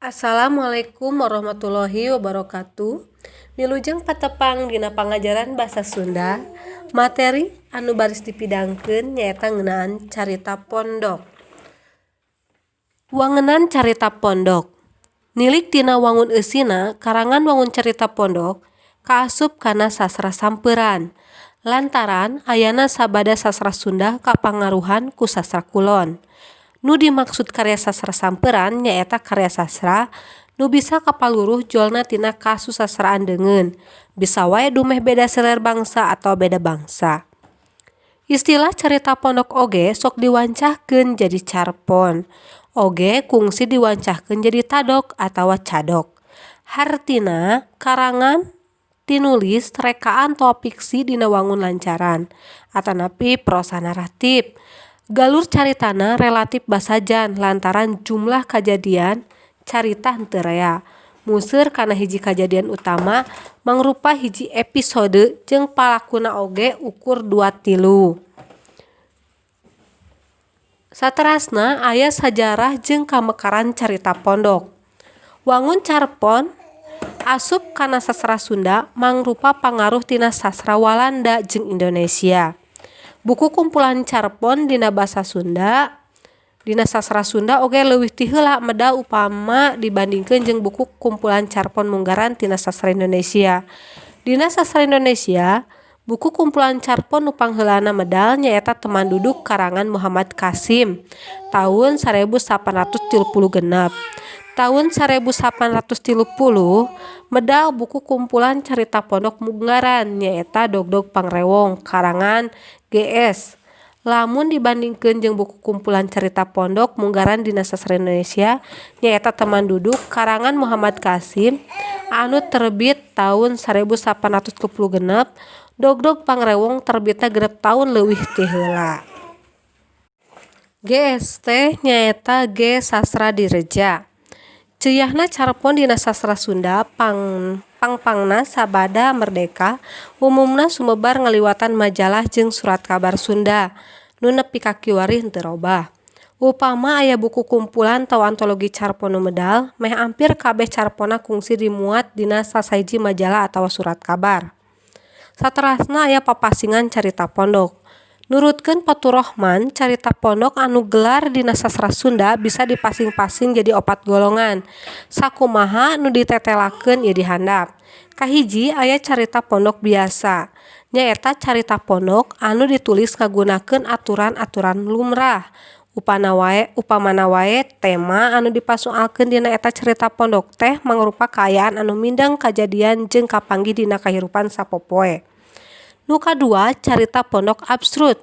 Assalamualaikum warahmatullahi wabarakatuh. Wilujeng patepang dina pangajaran basa Sunda. Materi anu baris dipidangkeun nyaeta ngeunaan carita pondok. Wangenan carita pondok. Nilik tina wangun eusina karangan wangun carita pondok kaasup kana sastra samperan. Lantaran ayana sabada sastra Sunda kapangaruhan ku sastra Kulon. Nu dimaksud karya sastra samperan nyaeta karya sastra nu bisa kapaluruh jolna tina kasusastraan deungeun, bisa wae dumeh beda seler bangsa atawa beda bangsa. Istilah carita pondok oge sok diwancahkeun jadi carpon, oge kungsi diwancahkeun jadi tadok atawa cadok. Hartina karangan tinulis rekaan atawa fiksi dina wangun lancaran atanapi prosa naratif. Galur caritana relatif basajan lantaran jumlah kajadian carita henteu rea. Museur kana hiji kajadian utama mangrupa hiji episode jeung palakuna oge ukur dua tilu. Saterasna aya sajarah jeung kamekaran carita pondok. Wangun carpon asup kana sastra Sunda mangrupa pangaruh tina sastra Walanda jeung Indonesia. Buku kumpulan carpon dina basa Sunda dina sastra Sunda oge leuwih ti heula medal upama dibandingkeun jeung buku kumpulan carpon munggaran tina sastra Indonesia. Dina sastra Indonesia, buku kumpulan carpon nu pangheulana medal nyaeta Teman Duduk karangan Muhammad Kasim taun 1836. Taun 1830 medal buku kumpulan carita pondok munggaran nyaeta Dogdog Pangrewong karangan GS. Lamun dibandingkeun jeung buku kumpulan carita pondok munggaran dina sastra Indonesia nyaeta Teman Duduk karangan Muhammad Kasim anu terbit taun 1836, Dogdog Pangrewong terbitna 6 taun leuwih ti heula. GS teh nyaeta G Sastradireja. Ceuyahna carpon dina sastra Sunda pangpangna sabada merdeka umumna sumebar ngaliwatan majalah jeung surat kabar Sunda nu nepi ka kiwari henteu robah. Upama aya buku kumpulan atawa antologi carpon nu medal, meh ampir kabeh carponna kungsi dimuat dina sasahiji majalah atawa surat kabar. Saterasna aya papasingan carita pondok. Nurutkeun Faturrahman, carita pondok anu gelar dina sastra Sunda bisa dipasing-pasing jadi opat golongan. Sakumaha nu ditetelakeun ieu di handap. Kahiji aya carita pondok biasa, nyaeta carita pondok anu ditulis ngagunakeun aturan-aturan lumrah. Upamana wae tema anu dipasoalkeun dina eta carita pondok teh mangrupa kaayaan anu mindeng kajadian jeung kapanggih dina kahirupan sapopoe. Nu kadua carita pondok absurd.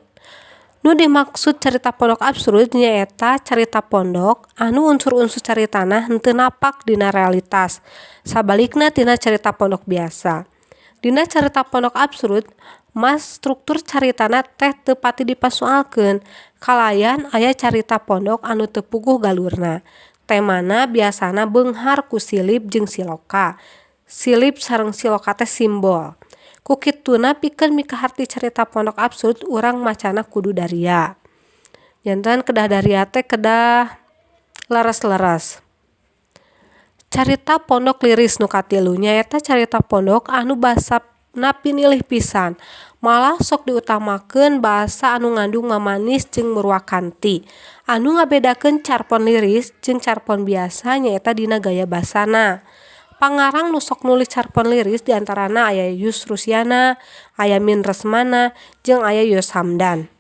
Nu dimaksud carita pondok absurd nyaeta carita pondok anu unsur-unsur caritana henteu napak dina realitas, sabalikna tina carita pondok biasa. Dina carita pondok absurd mah struktur caritana teh teu pati dipasoalkeun, kalayan aya carita pondok anu teu puguh galurna. Temana biasana beunghar ku silib jeung siloka. Silib sareng siloka teh simbol. Ku kituna pikeun mikaharti carita pondok absurd urang macana kudu daria. Janten kedah daria teh kedah leres-leres. Carita pondok liris nu katilu nyaeta carita pondok anu basana pinilih pisan. Malah sok diutamakeun basa anu ngandung mamanis jeung murwakanti. Anu ngabedakeun carpon liris jeung carpon biasa nyaeta dina gaya basana. Pangarang nu sok nulis carpon liris diantarana aya Yus Rusiana, aya Min Resmana, jeung aya Yos Hamdan.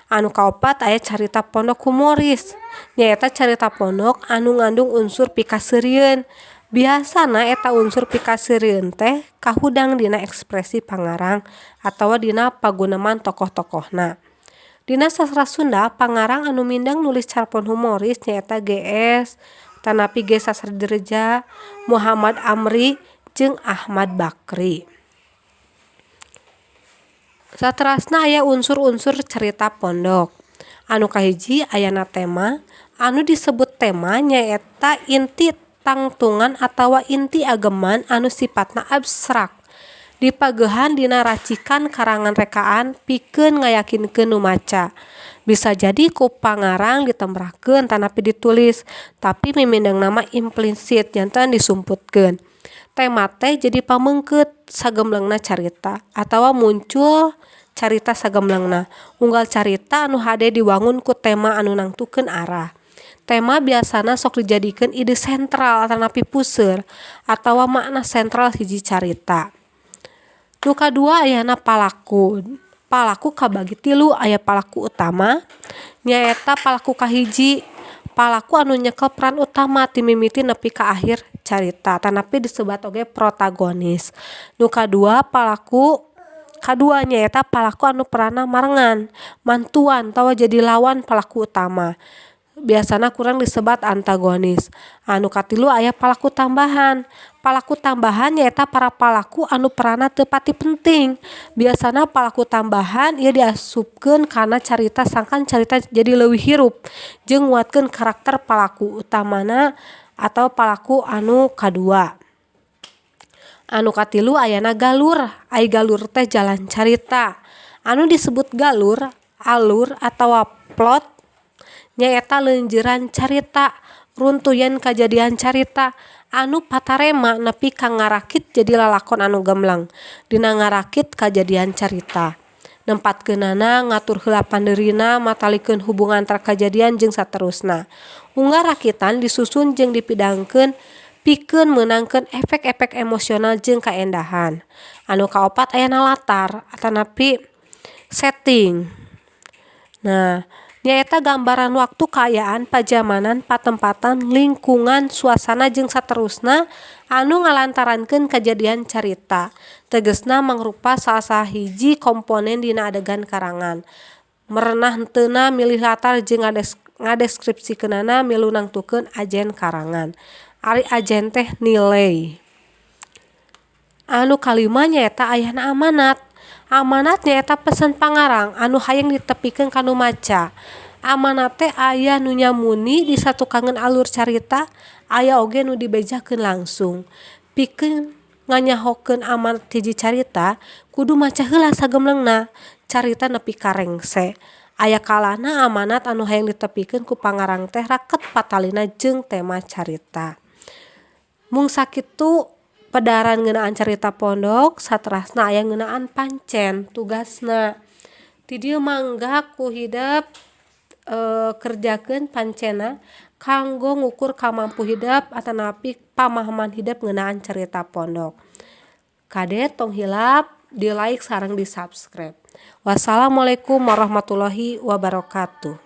Anu kaopat aya carita pondok humoris, nyaeta carita pondok anu ngandung unsur pikaseurieun. Biasana eta unsur pikaseurieun teh kahudang dina ekspresi pangarang atawa dina paguneman tokoh-tokohna. Dina sastra Sunda pangarang anu mindeng nulis carpon humoris nyaeta GS, tanapi G Sastradireja, Muhammad Amri, jeung Ahmad Bakri. Saterasna aya unsur-unsur carita pondok. Anu kahiji ayana tema, anu disebut tema nyaeta inti tangtungan atawa inti ageman anu sifatna abstrak. Dipageuhan dina racikan karangan rekaan pikeun ngayakinkeun nu maca. Bisa jadi ku pangarang ditembrakeun tanapi ditulis, tapi mimendengna mah implisit janten disumputkeun. Tema teh jadi pameungkeut sagemblengna carita atawa muncul carita sagemblengna. Unggal carita anu hade diwangun ku tema anu nangtukeun arah. Tema biasana sok dijadikeun ide sentral atanapi puseur atawa makna sentral hiji carita. Nu kadua ayana palaku. Palaku kabagi tilu, aya palaku utama nyaeta palaku kahiji, palaku anu nyekel peran utama ti mimiti nepi ka akhir carita tanapi disebat oge protagonis. Nu kadua palaku kadua nyaeta palaku anu peranna marengan, mantuan atawa jadi lawan palaku utama. Biasana kurang disebat antagonis. Anu katilu aya palaku tambahan. Palaku tambahan nyaeta para palaku anu peranna teu pati penting. Biasana palaku tambahan ieu diasupkeun kana carita sangkan carita jadi leuwih hirup jeung nguatkeun karakter palaku utamana atau palaku anu kadua. Anu katilu ayana galur. Ai galur teh jalan carita. Anu disebut galur, alur atawa plot nyaeta leunjeuran carita, runtuyan kajadian carita anu patarema nepi ka ngarakit jadi lalakon anu gemleng dina ngarakit kajadian carita. Nempatkeunana, ngatur heula pandeurina, matalikeun hubungan antar kajadian jeung saterusna. Unggal rakitan disusun jeung dipidangkeun pikeun meunangkeun efek-efek emosional jeung kaendahan. Anu kaopat ayana latar atanapi setting. Nah, nyaeta gambaran waktu, kaayaan, pajamanan, patempatan, lingkungan, suasana jeung saterusna anu ngalantarankeun kajadian carita. Tegesna mangrupa salah sahiji komponen dina adegan karangan. Merenah henteuna milih latar jeung ngadeskripsikeunana milu nangtukeun ajen karangan. Ari ajen teh nilai. Anu kalima nyaeta ayana amanat. Amanat nyaeta pesen pangarang anu hayang ditepikeun ka nu maca. Amanat teh aya nu nyamuni disatukangeun alur carita, aya oge nu dibejakeun langsung. Pikeun nganyahokeun amanat hiji carita, kudu maca heula sagemblengna carita nepi ka rengse. Aya kalana amanat anu hayang ditepikeun ku pangarang teh raket patalina jeung tema carita. Mung sakitu pedaran ngeunaan carita pondok, saterasna aya ngeunaan pancen tugasna. Ti dieu mangga ku hidep kerjakeun pancena kanggo ngukur kamampu hidep atanapi pamahaman hidep ngeunaan carita pondok. Kade tong hilap di like sareng di subscribe. Wassalamualaikum warahmatullahi wabarakatuh.